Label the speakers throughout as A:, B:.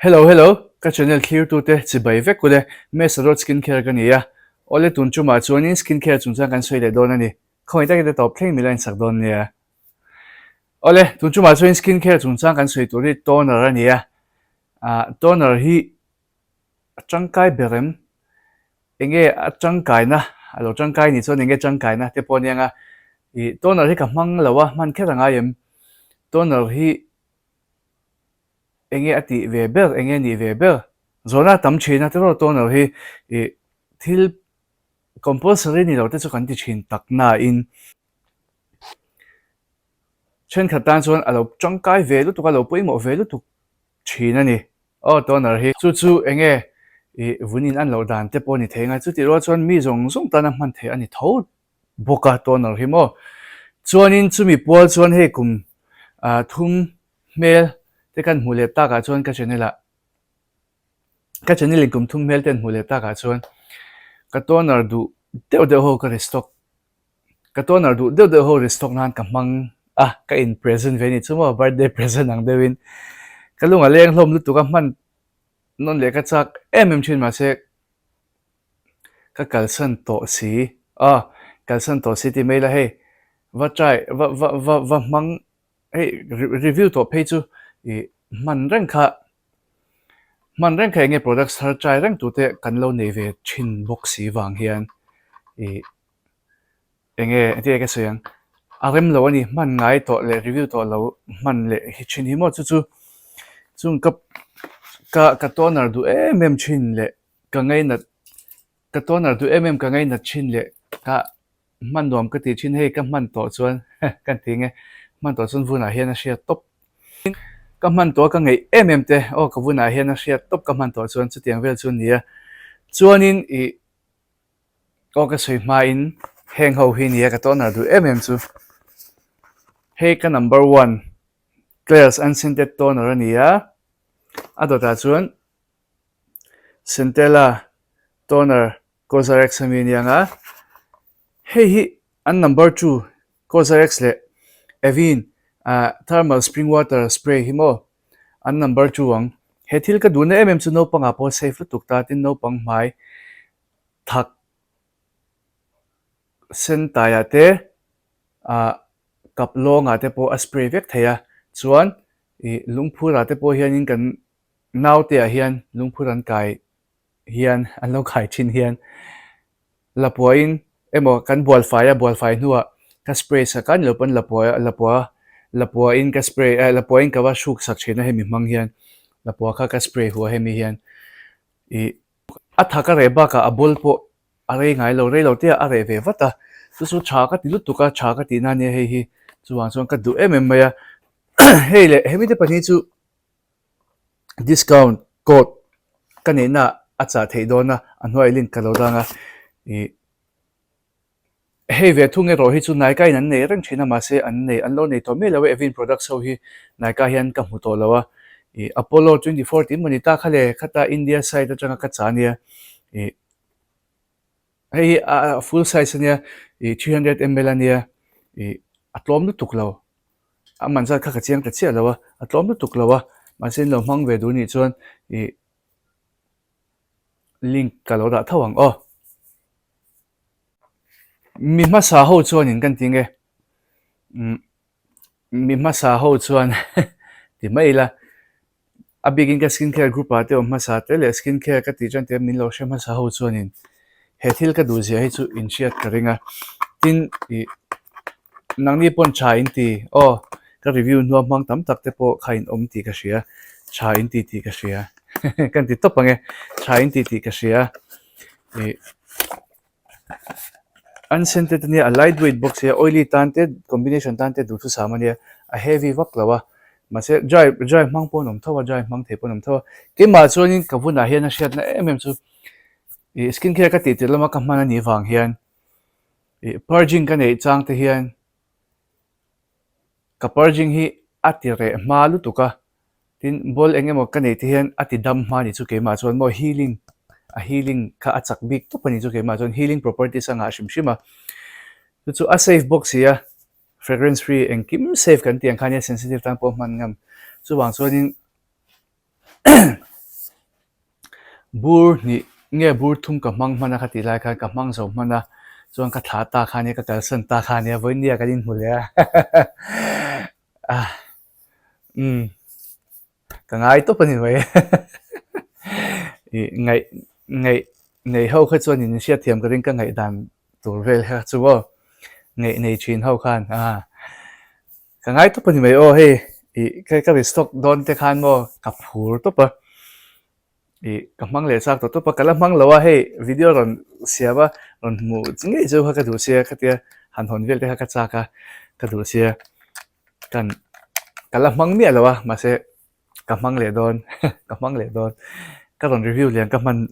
A: Hello hello, ka channel thlirtute chibai vek ule, Mesa Road Skin Care ka ni a, awle tun chumah chuanin skin care chungchang kan sawi leh dawn a ni, khawngaih takin te tawp thleng mila insak dawn nia. Awle tun chumah chuanin skin care chungchang kan sawi tur hi toner a ni a, ah toner hi a tangkai ber em? Enge a tangkaina, a lo tangkai nih chuan enge tangkaina te pawh a nia nga, ih toner hi ka hmang lo a, hman kher a ngai em? Toner hi Enge a tih ve ber, enge a nih ve ber? Zawhna a tam thin a, tiraw toner hi ih thil compulsory ni lo te chu kan ti thin tak nain thenkhat tan chuan a lo tangkai ve lutuk a, lo pawimawh ve lutuk thin a ni. Aw toner hi chu chu enge ih vun in an loh dan te pawh a ni thei ang a, chutih rual chuan mi zawng zawng tana hman theih a ni tho bawk a toner hi maw. Chuanin chumi pual chuan hei kum ah thum hmel te kan hmuh leh takah chuan ka channel ah ka channel in kum thum hmel te an hmuh leh takah chuan ka toner duh deuh deuh ho ka restock ka toner duh deuh deuh ho restock nan ka hmang a ka in present ve ni chu maw birthday present ang deuh in ka lung a leng hlawm lutuk a hman nawn leh ka chak em em thin mahse ka kalsan tawh si a kalsan tawh si tih mai ila hei va try va va va va hmang Hei review tawh phei chu ih hman reng kha hman reng kha enge products thar try reng tute kan lo nei ve thin bawk si vang hian ih enge engtin nge ka sawi ang a rem lo a ni hman ngai tawh leh review tawh lo hman leh hi thin hi maw chu chu chung ka ka ka toner duh em em thin leh ka ngainat ka toner duh em em ka ngainat thin leh ka Hman nuam ka tih thin hei ka hman tawh chuan ka ti nge hman tawh chuan vunah hian a hriat tawp. Ka hman tawh a ka ngeih em em te aw ka vunah hian a hriat tawp ka hman tawh chuan chutiang vel chu a ni a. Chuanin ih aw ka sawi hmain heng ho hi nia ka toner duh em em chu. Hei ka number one Klairs unscented toner a ni a, a dawtah chuan Centella toner Cosrx a mi aniang a, hei hi an number two Cosrx leh Avene ah thermal spring water spray hi maw an number two ang. He thil ka duhna em em chu naupangah pawh safe lutuk ta tin naupang hmai thak sen taiah te ah kap lawngah te pawh a spray vek thei a, chuan ih lungphurah te pawh hianin kan naute ah hian lungphur an kai hian an lo khai thin hian lapuain emaw kan bualfai a bualfai hnuah ka spray sak a ni lo pawn lapua lapua lapuain ka spray eh lapuain ka va hruk sak thin a hemi hmang hian lapua kha ka spray hu a hemi hian ih a thak a reh bakah a bawl pawh a rei ngai lo rei lo te ah a reh ve vat a chu chu tha ka ti lutuk a tha ka tih na ania hei hi chuvang chuan ka duh em em mai a hei leh hemi te pahnih chu. Discount code ka neihna a chah theih dawn a, a hnuai link ka lo dang a, ih hei ve thung erawh hi chu Nykaa in an nei reng thin a mahse an nei an lo nei tawh miah lo a Avene products ho hi Nykaa hian ka hmu tawh lo a, ih Apollo 24 tih emaw ni ta kha le khata India site atanga ka chah ania ih hei hi a full size ania ih 300ml ania ih a tlawm lutuk lo. A man zat kha ka chiang ta chiah lo a, a tlawm lutuk lo a, mahse in lo hmang ve duh nih chuan ih link ka lo dah tho ang aw. Mi hmasa ho chuanin kan ti nge umm mi hmasa ho chuan ti mai ila A bikin ka skin care group ah te awm hmasa te leh skin care ka tih chuan tia min lo hre hmasa ho chuanin he thil ka duh zia hi chu in hriat ka ring a, tin ih nangni pawn tha in ti aw ka review hnuah hmang tam tak te pawh kha in awm tih ka hria tha in ti tih ka hria kan ti tawp ang e tha in ti tih ka hria ih. Unscented ania a light weight bawk sia oily tan te combination tan te duhthusam ania a heavy vak lo a mahse dry dry hmang pawh an awm tho a dry hmang thei pawh an awm tho a keimah chuanin ka vunah hian a hriatna em em chu ih skin care ka tih tirh lama ka hman anih vang hian ih purging ka neih chang te hian Ka purging hi a ti reh hma lutuk a, tin ball eng emaw ka neih te hian a ti dam hma ni chu keimah chuan maw healing a healing kha a chak bik tawp a ni chu keimah chuan healing properties a ngah hrim hrim a, chu chu a safe bawk si a, fragrance free engkim safe kan tih ang kha nia sensitive tan pawh hman ngam chuvang chuanin. Bur hnih nge bur thum ka hmang hman a kha tih lai khan ka hmang zo hman a, chuan ka thlah ta kha nia, ka kalsan ta kha nia, vawinia kan inhmu leh a a umm ka ngai tawp a ni mai ih ngaih ngaih nei ho kha chuan in hriatthiam ka ring ka ngaihdan tur vel kha chu aw ngaih nei thin ho khan a ka ngai tawp a ni mai aw hei ih ka restock dawn te khan maw ka phur tawp a. Ih ka hmang leh chak tawh tawp a, ka la hmang lo a hei video rawn siam a rawn hmuh ngei chu kha ka duh sia khatia han hawn vel te kha ka chak a ka duh sia kan ka la hmang miah lo a mahse ka hmang leh dawn ka hmang leh dawn ka rawn review lian ka hman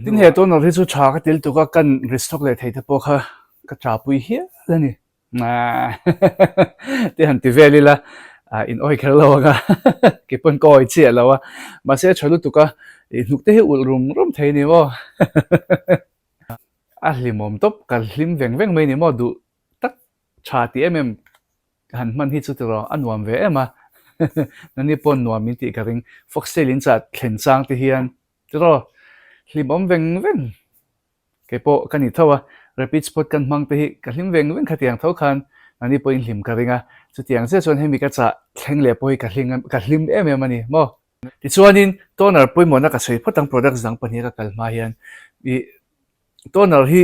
A: tin he toner hi chu tha ka til tuk a kan restock leh thei te pawh kha ka tha pui hial a ni. Te han ti vel ila in awi kher lo ang a kei pawn ka awi chiah lo a mahse a tha lutuk a ih hnuk te hi ulh rum rum thei a ni maw a hlimawm tawp ka hlim veng veng mai a ni maw duh tak tha ti em em han hman hi chu tiraw a nuam ve em a nani pawn nuam min tih ka ring foxtail in chah thlen chang te hian tiraw hlimawm veng veng. Kei pawh ka ni tho a, rapid spot kan hmang te hi ka hlim veng veng khatiang tho khan mahni pawhin hlim ka ring a, chutiang chiah chuan hemi ka chah thleng leh pawh hi ka hlim ka hlim em em a ni maw. Tichuanin toner pawimawhna ka sawi phawt ang products dang pahniha ka kal hma hian ih toner hi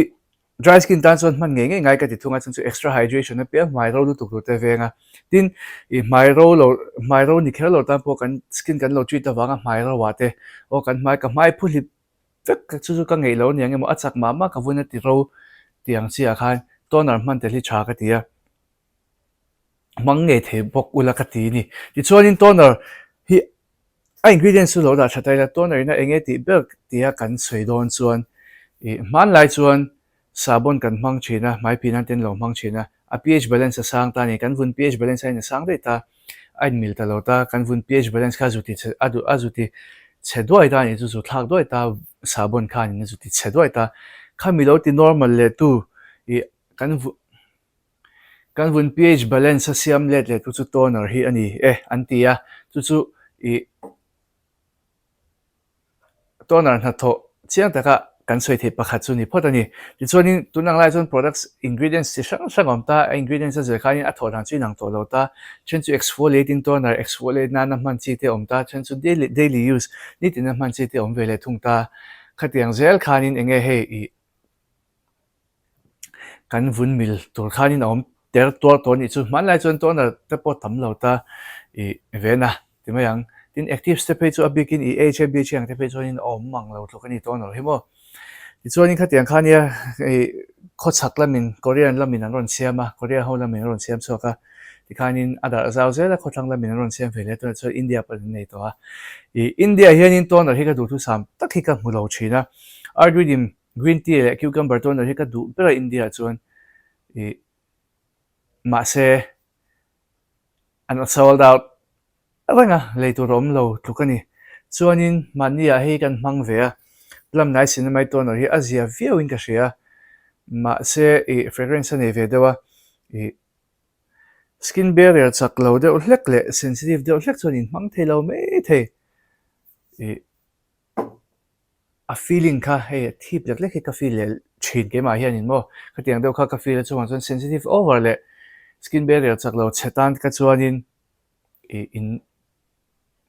A: dry skin tan chuan hman ngei ngei ngai ka ti thung a chuan chu extra hydration a piang hmai ro lutuk tur te veng a, tin ih hmai ro lo hmai ro ni kher lo tan pawh kan skin kan lo treat avanga hmai ro ah te aw kan hmai ka hmai phu hlip Vek ka chu chu ka ngeih lo aniang emaw a chak mah mah ka vun a ti ro tih ang chiah khan toner hman tel hi tha ka ti a, hmang ngei thei bawk ula ka ti ni. Tichuanin toner hi a ingredients chu lo dah tha ta ila toner ina eng nge tih ber tia kan sawi dawn chuan ih hmanlai chuan Sabon kan hmang thin a, hmai phih nan te an lo hmang thin a, a pH balance a sang ta a ni, kan vun pH balance aiin a sang daih ta, a inmil ta lo ta, kan vun pH balance kha zu ti chhe a duh a zu ti chhe duai ta a ni chu zu thlak duai ta, sabon khanin a zu ti chhe duai ta, khami lo ti normal leh tu ih kan vun kan vun pH balance a siam let leh tu chu toner hi a ni e an ti a, chu chu ih. Toner hnathawh chiang taka kan sawi theih pakhat chu ni phawt a ni. Tichuanin tun ang lai chuan products ingredients chi hrang hrang a awm ta, a ingredients a zir khanin a thawh dan chu inang tawh lo ta. Then chu exfoliating toner, exfoliate nana hman chi te a awm ta, then chu daily daily use, nitina hman chi te a awm ve leh thung ta. Khatiang zel khanin eng nge hei ih Kan vun mil tur khanin a awm ter tuar tawh anih chu. Hmanlai chuan toner te pawh tam lo ta ih ven a ti mai ang. Tin actives te phei chu a bikin ih HABH ang te phei chuanin a awm mang lo tluk a ni toner hi maw. Tichuanin khatiang kha nia ih khawchhak lamin Korean lamin an rawn siam a, Korea ho lamin an rawn siam chhuak a. Tikhanin a darh zau zel a, khawthlang lamin an rawn siam ve leh tunah chuan India pawh an nei tawh a. Ih India hianin toner hi ka duhthusam tak hi ka hmu lo thin a. Arduidim Green tea leh cucumber toner hi ka duh ber a India ah chuan ih mahse an sold out reng a lei tur a awm lo tluk a ni. Chuanin mahni ah hei kan hmang ve a plum niacinamide toner hi a zia viau in ka hria a mahse ih fragrance a nei ve deuh a ih skin barrier chak lo deuh hlek leh sensitive deuh hlek chuan in hmang thei lo mai thei ih. A feeling kha hei a thip lek lek hi ka feel leh thin keimah hianin maw khatiang deuh kha ka feel a chungah chuan sensitive over leh skin barrier chak lo chhe tan ka chuanin ih in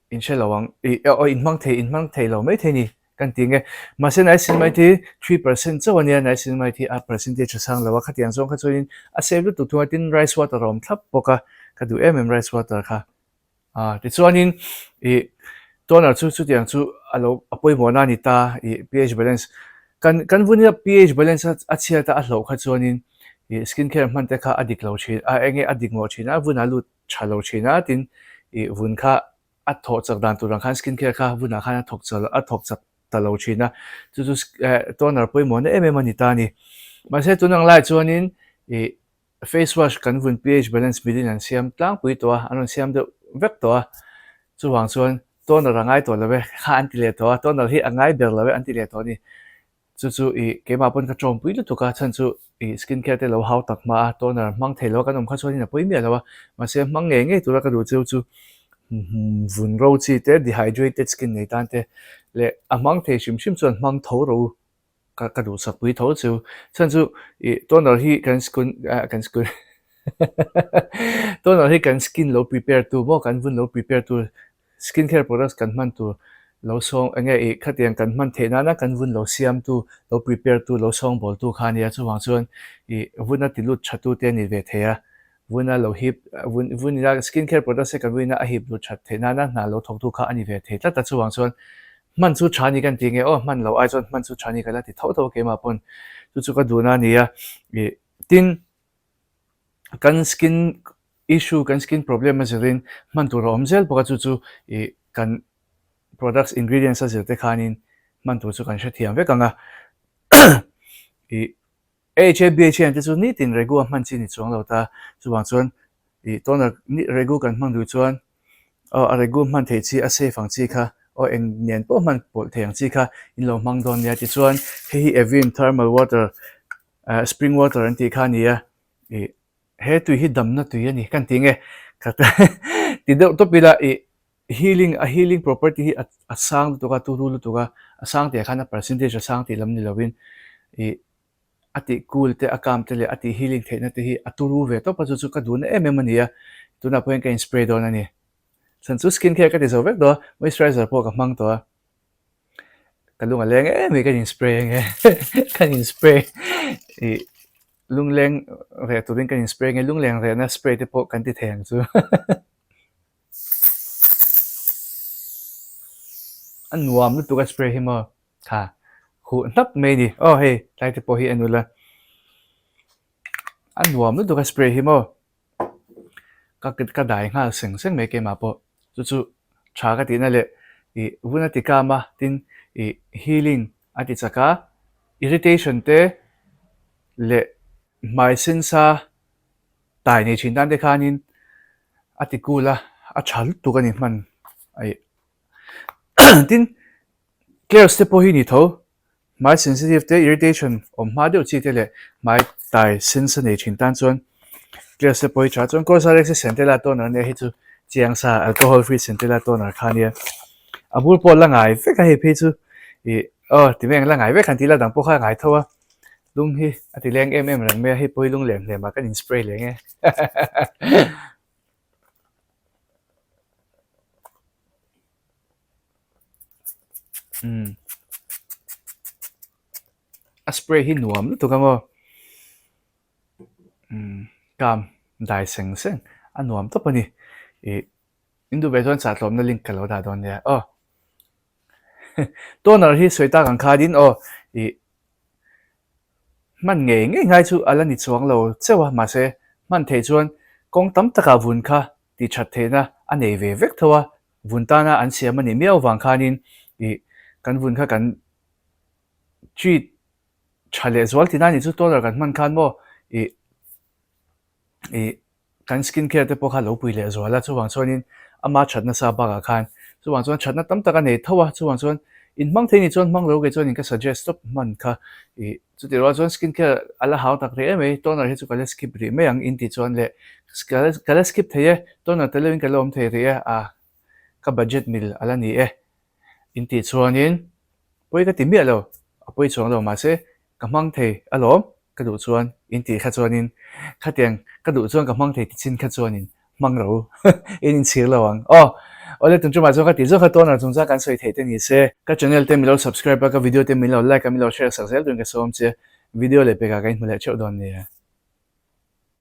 A: in hre lo ang ih aw in hmang thei in hmang thei lo mai thei ni kan ti nge mahse niacinamide hi 3% chauh ania niacinamide hi a percentage a sang lo a khatiang zawng kha chuanin a safe lutuk thung a tin rice water a awm thlap bawk a ka duh em em rice water kha. A tichuanin ih toner chu chutiang chu a lo a pawimawhna a ni ta ih pH balance kan kan vun ila pH balance a a chhiat a a hlauh kha chuanin ih skin care hman te kha a dik lo thin a eng nge a dik mawh thin a vun a lut tha lo thin a tin ih vun kha a thawh chak dan tur ang khan skin care kha vunah khan a thawk chak a thawk chak ta lo thin a chu chu toner pawimawhna em em a ni ta a ni mahse tun ang lai chuanin ih Face wash kan vun pH balance milin an siam tlangpui tawh a, an rawn siam deuh vek tawh a, chuvang chuan toner a ngai tawh lo e kha an ti leh tawh a, toner hi a ngai ber lo e an ti leh tawh a ni. Chu chu ih keimah pawn ka tawngpui lutuk a, chhan chu ih skin care te lo hau tak hma a, toner hmang thei lo a kan awm kha chuanin a pawi miah lo a, mahse hmang ngei ngei tura ka duh cheu chu vun ro chi te dehydrated skin nei tan te. leh a hmang thei hrim hrim chuan hmang tho ro ka ka duhsak pui tho chu. Chhan chu ih toner hi kan skin ah kan skin toner hi kan skin lo prepare tu maw kan vun lo prepare tu skin care products kan hman tur lo sawng eng nge ih khatiang kan hman theih nana kan vun lo siam tu lo prepare tu lo sawng bawl tu kha a nia chuvang chuan ih vun a ti lut tha tu te a ni ve thei a vun a lo hip vun vun ina skin care products te kan vun ina a hip lut that theih nana hna lo thawk tu kha a ni ve thei tlat a chuvang chuan Hman chu tha ni kan ti nge aw, hman lo ai chuan hman chu tha ni ka la ti tho tho a keimah pawn chu chu ka duhna a ni a. Ih tin kan skin issue kan skin problem a zirin hman tur a awm zel bawk a chu chu ih kan products ingredients a zir te khanin hman tur chu kan hrethiam vek ang a. Ih AHA BHA te chu nitin regu a hman chi ni chuang lo ta, chuvang chuan ih toner ni regu kan hmang duh chuan aw a regu hman theih chi a safe ang chi kha aw eng nen pawh hman pawlh thei ang chi kha in lo hmang dawn nia tichuan hei hi Avene thermal water ah spring water an tih kha a ni a ih he tui hi damna tui a ni kan tih nge ka ti deuh tawp ila ih healing a healing property hi a sang lutuk a turu lutuk a a sang tih ah khan a percentage a sang tih lam ni lovin ih a tih cool te a calm te leh a tih healing theihna te hi a turu ve tawp a chu chu ka duhna em em a ni a tunah pawh hian ka in spray dawn a ni chhan chu skin care ka ti zo vek tawh a moisturizer pawh ka hmang tawh a ka lung a leng em mai ka in spray ange ka in spray ih lungleng reh turin ka in spray ange lungleng rehna spray te pawh kan ti thei ang chu. A nuam lutuk a spray hi maw kha huh hnap mai a ni aw hei tlai te pawh hi en ula a nuam lutuk a spray hi maw ka ka dai nghal seng seng mai keimah pawh chu chu tha ka tihna leh ih vun a ti kam a tin ih healing a ti chak a irritation te leh hmai sensa tai nei thin tan te khanin a ti cool a a tha lutuk a ni hman aih tin Clears te pawh hi ni tho hmai sensitive te irritation awm hma deuh chi te leh hmai tai sense a nei thin tan chuan Clears te pawh hi tha chuan Cosrx hi Centella toner ania hei chu chiang sa alcohol free Centella toner kha ania a bur pawh la ngai vek a hei phei chu ih aw ti mai ang la ngai vek han tih ila dang pawh kha a ngai tho a. Lung hi a ti leng em em reng mai a, hei pawh hi lung lem hlem ah kan in spray leh nge. Umm a spray hi nuam lutuk a maw umm kam dai seng seng a nuam tawp a ni ih in duh ve chuan chahtlawmna link ka lo dah dawn nia aw toner hi sawi tak ang khanin aw ih Hman ngei ngei ngai chu a la ni chuang lo cheuh a, mahse hman theih chuan kawng tam takah vun kha tih that theihna a nei ve vek tho a, vun tana an siam a nih miau vang khanin ih kan vun kha kan treat tha leh zual tihna a nih chu toner kan hman khan maw ih ih kan skin care te pawh kha lo pui leh zual a chuvang chuanin ama that nasa bakah khan chuvang chuan thatna tam tak a nei tho a chuvang chuan in hmang thei ni chuan hmang lo kei chuan in ka suggest tawp hman kha ih chutih rual chuan skin care a la hau tak rih em mai toner hi chu ka la skip rih mai ang in tih chuan leh ka la skip thei e toner tel lovin ka la awm thei rih e a ka budget mil a la ni e in tih chuanin pawi ka ti miah lo a pawi chuang lo mahse ka hmang thei alawm. Ka duh chuan in tih kha chuanin khatiang ka duh chuan ka hmang thei ti chin kha chuanin hmang ro in inchhir lo ang. Aw awle tun tumah chuan ka tih zawk kha toner chungchang kan sawi theih te ni se. Ka channel te min lo subscribe a, ka video te min lo like a, min lo share sak zel turin ka sawm che. Video leh pekah ka inhmu leh theuh dawn nia.